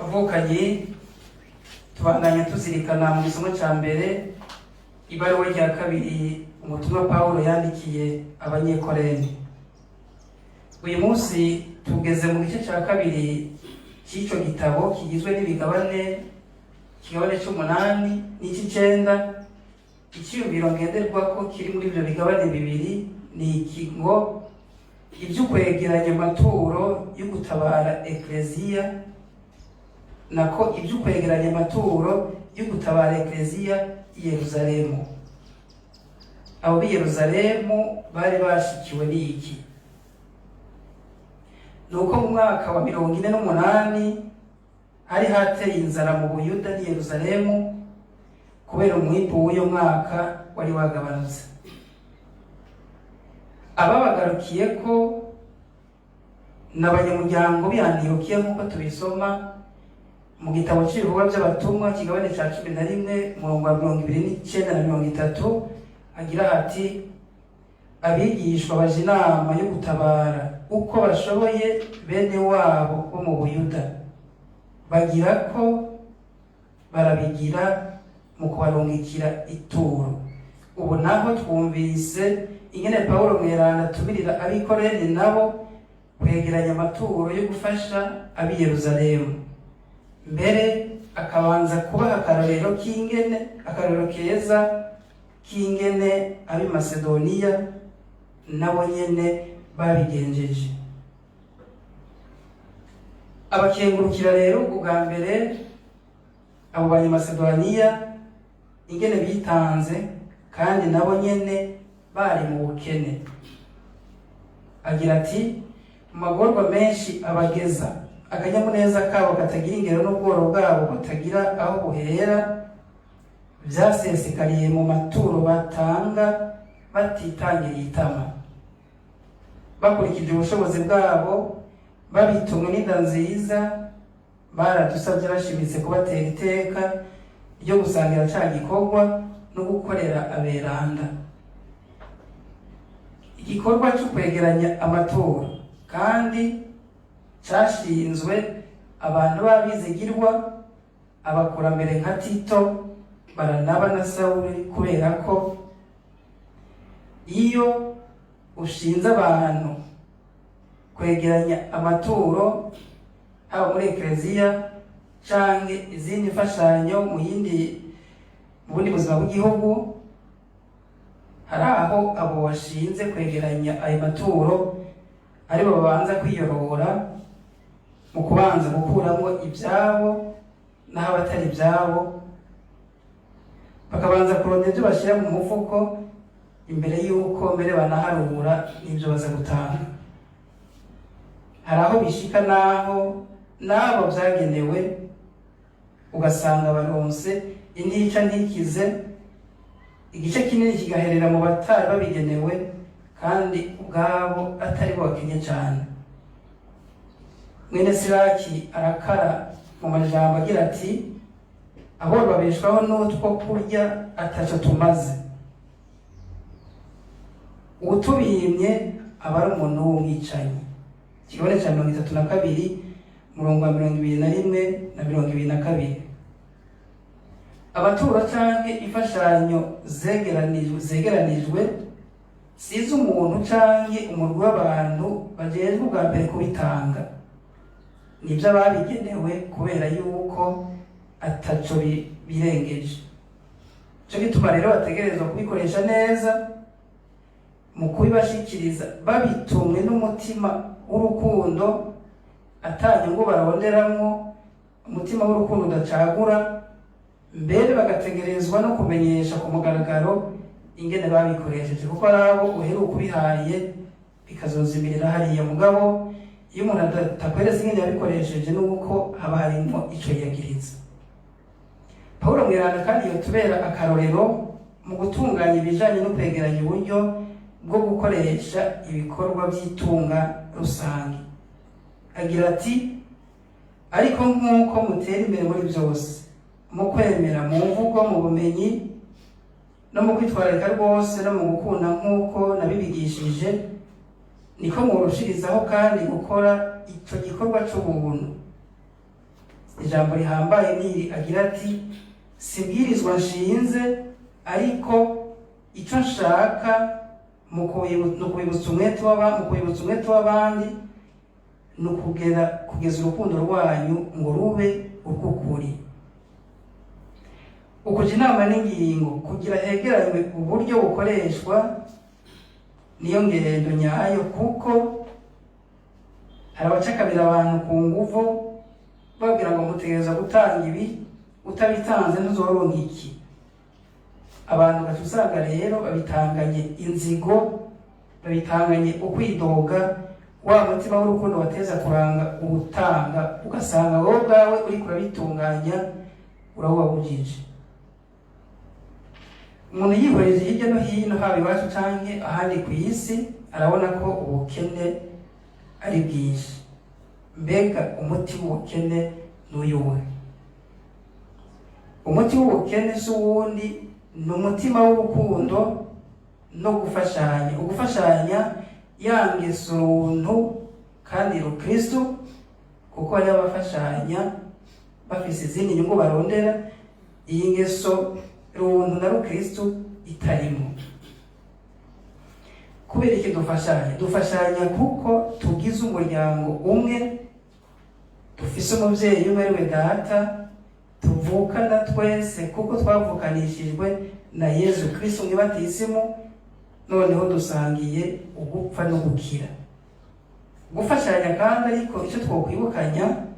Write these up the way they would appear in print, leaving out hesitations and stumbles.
Bavukanyi, tubandanya tuzirikana mu gisomo ca mbere ibaruwa rya kabiri umutumwa Pawulo yandikiye Abanyekorenti. Uyu munsi tugeze mu gice ca kabiri c'ico gitabo kigizwe n'ibigabane, ikigabane c'umunani n'ic'icenda. Iciyumviro ngenderwako kiri muri ivyo bigabane bibiri ni iki ngo: ivy'ukwegeranya amaturo yo gutabara ekleziya, nako ivy'ukwegeranya amaturo yo gutabara ekleziya i Yeruzalemu. Abo b'i Yeruzalemu bari bashikiwe n'iki? Nuko mu mwaka wa 48 hari hateye inzara mu Buyuda n'i Yeruzalemu, kubera umwimbu w'uyo mwaka wari wagabanutse. Ababagarukiyeko n'abanyamuryango b'i Antiyokiya, nk'uko tubisoma mu gitabo cy'ibikorwa by'abatumwa, kigabane ca 11, umurongo wa 29 na 30, agira ati: "Abigishwa baje inama yo gutabara uko bashoboye bene wabo bo mu Buyuda, bagira ko barabigira mu kubarungikira ituro." Ubu naho twumvise ingene Pawulo mweranda atumirira abikoreni nabo kwegeranya amaturo yo gufasha ab'i Yeruzalemu, mbere akabanza kubaha akarorero k'ingene, akarorero keza k'ingene ab'i Masedoniya nabo nyene babigenjeje. Abakengurukira rero ubwa mbere abo Banyamasedoniya ingene bitanze, kandi nabo nyene bari mu bukene. Agira ati: "Mu magorwa menshi abageza, akanyamuneza kabo katagira ingero n'ubworo bwabo butagira aho buhera byasesekariye mu maturo batanga batitangiriye itama, bakurikije ubushobozi bwabo, babitumwe n'inda nziza. Baradusabye bashimitse kubatera iteka ryo gusangira ca gikorwa no gukorera aberanda." Igikorwa cyo kwegeranya amaturo kandi cashinzwe abantu b'abizigirwa, abakurambere nka Tito, Baranaba na Sawuli, kubera ko iyo ushinze abantu kwegeranya amaturo, haba muri ekleziya canke izindi mfashanyo mu bundi buzima bw'igihugu, hari aho abo washinze kwegeranya ayo maturo aribo babanza kwiyorora mu kubanza gukuramwo ibyabo, n'aho abatari ibyabo bakabanza kurondera ibyo bashyira mu mufuko imbere y'uko mbere banaharura n'ibyo baza gutanga. Hari aho bishika n'aho n'abo byagenewe ugasanga baronse intica ntikize, igice kinini kigaherera mu batari babigenewe, kandi ubwabo atari bo bakenye cyane. Mwene Siraki arakara mu majambo agira ati: "Abo babeshwaho n'utwo kurya ataco tumaze, uwutubimye aba ari umuntu w'umwicanyi." Ikigabane cya 32, umurongo wa 21 na 22. Abaturo canke imfashanyo zegeranijwe size umuntu canke umurwi w'abantu bajejwe ubwa mbere kubitanga, nibyo ababigenewe, kubera yuko ataco birengeje. Ico gituma rero bategerezwa kubikoresha neza mu kubibashikiriza, babitumwe n'umutima w'urukundo, ata nyungu baronderamwo, umutima w'urukundo udacagura. Mbere bagategerezwa no kumenyesha ku mugaragaro ingene babikoresheje, kuko ari abo uheruka ubihaye bikazozimirira hariya. Mugabo iyo umuntu atakweretse ingene yabikoresheje, nuko haba harimo ico yiyagiriza. Pawulo mweranda kandi yotubera akarorero mu gutunganya ibijanye no kwegeranya uburyo bwo gukoresha ibikorwa by'itunga rusange. Agira ati: "Ariko nk'uko mutera imbere muri byose, mu kwemera, mu mvugo, mu bumenyi no mu kwitwararika rwose no mu gukunda, nk'uko nabibigishije, niko murushirizaho kandi gukora ico gikorwa c'ubuntu." Ijambo rihambaye niri agira ati: "Sibwirizwa nshinze, ariko icyo nshaka mu kubibutsa umwete w'abandi ni ukugera kugeza urukundo rwanyu ngo rube urw'ukuri." Ukuja inama n'ingingo kugira hegeranywe uburyo bukoreshwa niyo ngendo nyayo, kuko hari abacakamira abantu ku nguvu, babwira ngo mutegereza gutanga ibi, utabitanze ntuzoronka iki. Abantu gaca usanga rero babitanganye inzigo, babitanganye ukwidoga, wa mutima w'urukundo wateza kuranga uwutanga, ugasanga wowe ubwawe uriko urabitunganya urawubabujije. Umuntu yihweje hirya no hino, haba iwacu canke ahandi ku isi, arabona ko ubukene ari bwinshi. Mbega umuti w'ubukene n'uyuwe? Umuti w'ubukene si uwundi, ni umutima w'urukundo no gufashanya. Ugufashanya, ya ngeso runtu kandi rukristo, kuko hariho abafashanya bafise izindi nyungu barondera, iyi ngeso runtu na rukristo itarimo. Kubera iki dufashanya? Dufashanya kuko tugize umuryango umwe, dufise umuvyeyi umwe ari we Data, tuvukana twese kuko twavukanishijwe na Yezu Kristo mw'ibatisimu. Noneho dusangiye ugupfa no gukira. Gufashanya kandi, ariko icyo twokwibukanya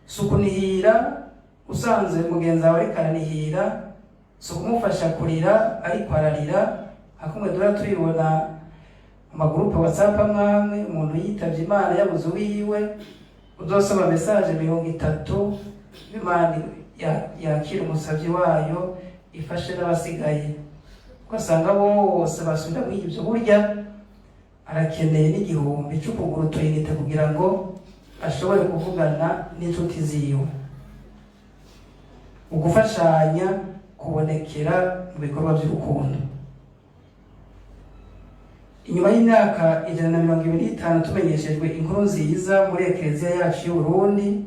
si ukunihira usanze mugenzi wawe ariko aranihira, si ukumufasha kurira ariko ararira, nka kumwe duhora tubibona mu magurupe WhatsApp amwe. Umuntu yitavye Imana, yabuze uwiwe, uzosoma message 30: "Imana yakira umusavyi wayo, ifashe n'abasigaye." Ugasanga bose basubira muri ibyo. Burya arakeneye n'igihumbi cyo kugura utuyinite kugira ngo ashobore kuvugana n'inshuti ziwe. Ugufashanya kubonekera mu bikorwa by'urukundo. Inyuma y'imyaka 125 tumenyeshejwe inkuru nziza muri Ekereziya yacu y'u Burundi,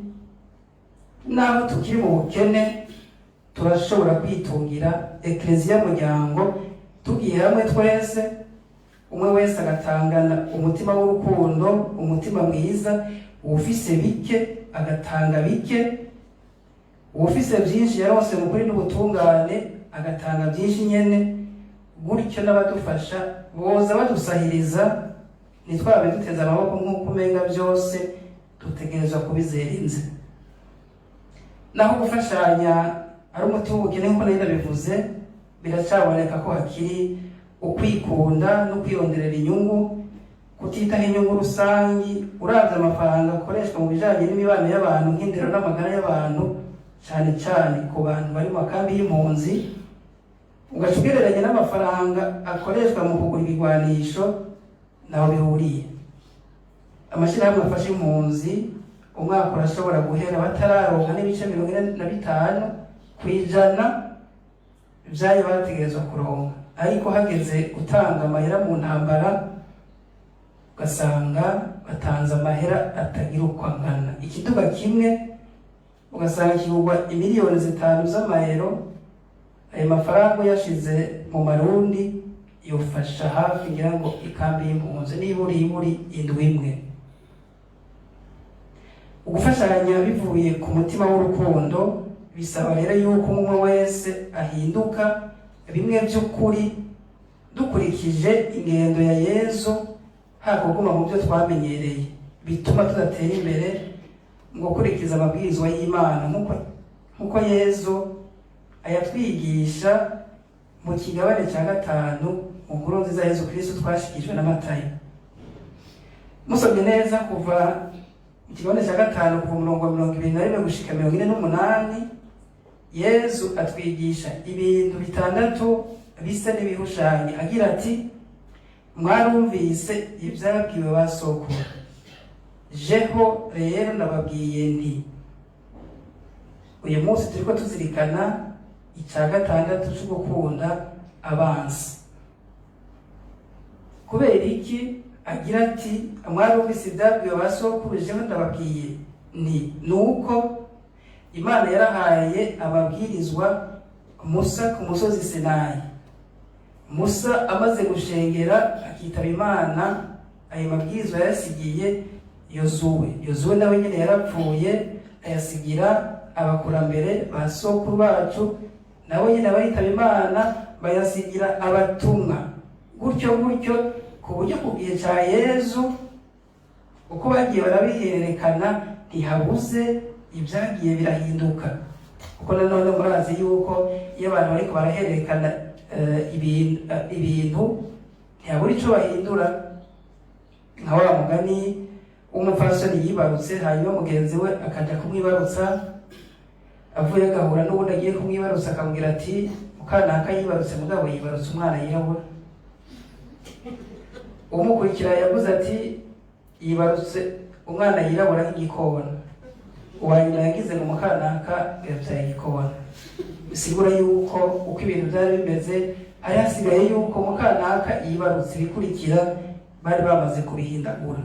naho tukiri mu bukene, turashobora kwitungira ekereziya muryango tugiye hamwe twese, umwe wese agatangana umutima w'urukundo, umutima mwiza. Uwufise bike agatanga bike, uwufise byinshi yaronse mu kuri n'ubutungane agatanga byinshi nyene. Gutyo n'abadufasha boza badusahiriza, ntitwabe duteze amaboko nk'uko umenga byose dutegerezwa kubizera inze. Naho gufashanya ari umuti w'ubukene nk'uko nari ndabivuze, biracaboneka ko hakiri ukwikunda no kwironderera inyungu, kutitaho inyungu rusangi. Uravye amafaranga akoreshwa mu bijanye n'imibano y'abantu, nk'indero n'amagara y'abantu, cane cane ku bantu bari mu makambi y'impunzi, ugaca ugereranya n'amafaranga akoreshwa mu kugura ibigwanisho, naho bihuriye. Amashyirahamwe afasha impunzi, umwaka urashobora guhera batararonka n'ibice 45% vyayo bategerezwa kuronka, ariko hageze gutanga amahera mu ntambara, ugasanga batanze amahera atagira uko angana. Ikiduga kimwe ugasanga kigurwa imiliyoni 5 z'amayero. Ayo mafaranga uyashize mu marundi yofasha hafi, ngira ngo, ikambi y'impunzi niburi iburi indwi imwe. Ugufashanya bivuye ku mutima w'urukundo bisaba rero yuko umwe wese ahinduka bimwe by'ukuri, dukurikije ingendo ya Yezu, hakuguma mu byo twamenyereye bituma tudatera imbere mu gukurikiza amabwirizwa y'Imana, nk'uko Yezu ayatwigisha mu kigabane cya gatanu mu nkuru nziza ya Yezu Kristo twashikijwe na Matayo. Musomye neza kuva mu kigabane cya gatanu, kuva umurongo wa 21 gushika 48, Yezu atwigisha ibintu bitandatu bisa n'ibihushanye, agira ati: "Mwarumvise ibyabwiwe ba sokuru. Jeho rero nababwiye nti." Uyu munsi turiko tuzirikana icya gatandatu cyo gukunda abansi. Kubera iki agira ati: "Mwarumvise ibyabwiwe ba sokuru, jeho ndababwiye nti"? Nuko Imana yarahaye amabwirizwa Musa ku musozi Sinayi. Musa amaze gushengera akitaba Imana, ayo mabwirizwa yayasigiye Yozuwe. Yozuwe nawe nyine yarapfuye, ayasigira abakurambere ba sokuru bacu, nabo nyine baritaba Imana, bayasigira abatumwa, gutyo gutyo, ku buryo ku gihe cya Yezu uko bagiye barabihererekana ntihabuze ibyagiye birahinduka, kuko nanone murazi yuko iyo abantu bariko barahererekana ibintu ntihabura ico bahindura. Nka wa mugani w'umupfasoni yibarutse, hanyuma mugenzi we akaja kumwibarutsa, avuye agahura n'uwundi agiye kumwibarutsa, akamubwira ati: "Mukanaka yibarutse, mugabo yibarutse umwana yirabura." Umukurikira yavuze ati: "Yibarutse umwana yirabura nk'igikona." Uwanyuma yagize ngo mukanaka yabyaye igikona. Bisigura yuko uko ibintu byari bimeze, hari hasigaye yuko mukanaka yibarutse, ibikurikira bari bamaze kubihindagura.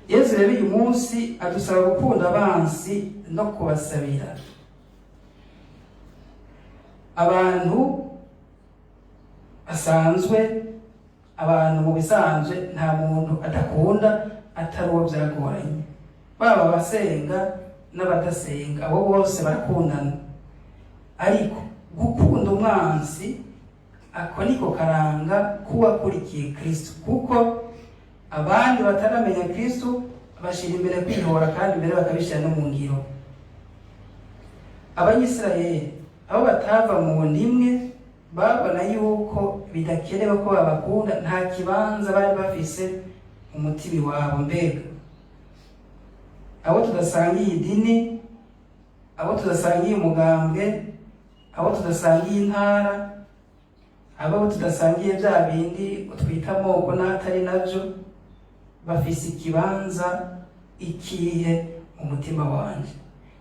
Yezu rero uyu munsi adusaba gukunda abansi no kubasabira. Abantu basanzwe, abantu mu bisanzwe, nta muntu adakunda atari uwo byagoranye, baba abasenga n'abadasenga, abo bose barakundana. Ariko gukunda umwansi, ako niko karanga k'uwakurikiye Kristo, kuko abandi bataramenya Kristo bashyira imbere kwihora, kandi imbere bakabishyira no mu ngiro. Abanyisirayeli abo batava mu nda imwe babona yuko bidakenewe ko babakunda, nta kibanza bari bafise mu mutima wabo. Mbega abo tudasangiye idini, abo tudasangiye umugambwe, abo tudasangiye intara, abo tudasangiye bya bindi twita amoko n'atari nabyo, bafise ikibanza ikihe mu mutima wanje?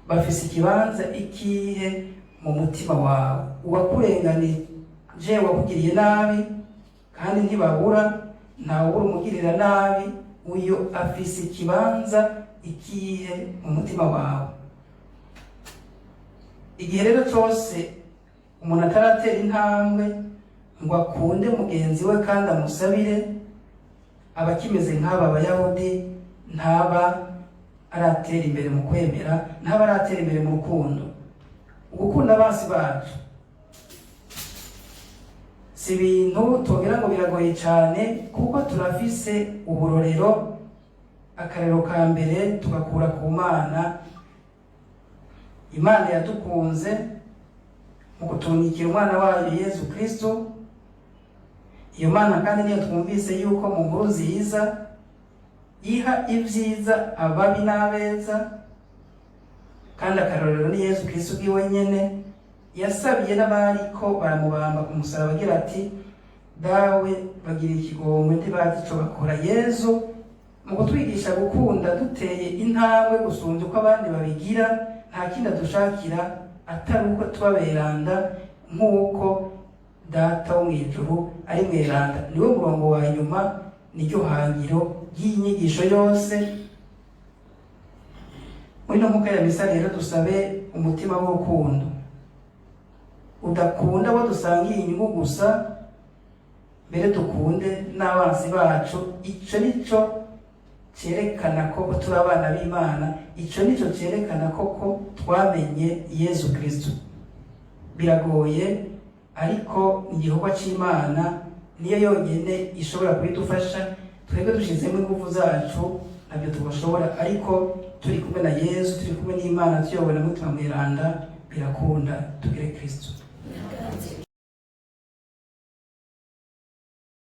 Bafise ikibanza ikihe mu mutima wawe? Uwakurenganije, wakugiriye nabi, kandi ntibabura, ntawubura umugirira nabi, uyo afise ikibanza ikihe mu mutima wawe? Igihe rero cyose umuntu ataratera intambwe ngo akunde mugenzi we kandi amusabire, aba akimeze nk'aba Bayahudi, ntaba aratera imbere mu kwemera, ntaba aratera imbere mu rukundo. Gukunda abansi bacu si ibintu tubwira ngo biragoye cyane, kuko turafise uburorero. Akarero ka mbere tugakura ku Mana. Imana yadukunze mu kutunikira umwana wayo Yezu Kristo. Iyo Mana kandi niyo twumvise yuko mu nkuru nziza iha ibyiza ababi n'abeza, kandi akarorero ni Yezu Kristo ubwiwe nyene yasabiye n'abariko baramubamba ku musaraba agira ati: "Dawe, bagira ikigongwe, ntibazi ico bakora." Yezu mu kutwigisha gukunda duteye intambwe gusumbya uko abandi babigira, nta kindi adushakira atari uko tuba beranda nk'uko Data wo mu ijuru ari mweranda. Niwe murongo wa nyuma, niryo hangiro ry'iyi nyigisho yose. Muri no nkuka ya misa rero, dusabe umutima w'urukundo udakunda abo dusangiye inyungu gusa, mbere dukunde n'abansi bacu. Ico nico cyerekana ko turi abana b'Imana, ico nico cyerekana koko twamenye Yezu Kristo. Biragoye, ariko ni igikorwa c'Imana, niyo yonyine ishobora kubidufasha. Twebwe dushizemo ingufu zacu ntabyo tubashobora, ariko turi kumwe na Yezu, turi kumwe n'Imana, tuyobowe na Mutima Mweranda, birakunda. Tugire Kristo. Grazie.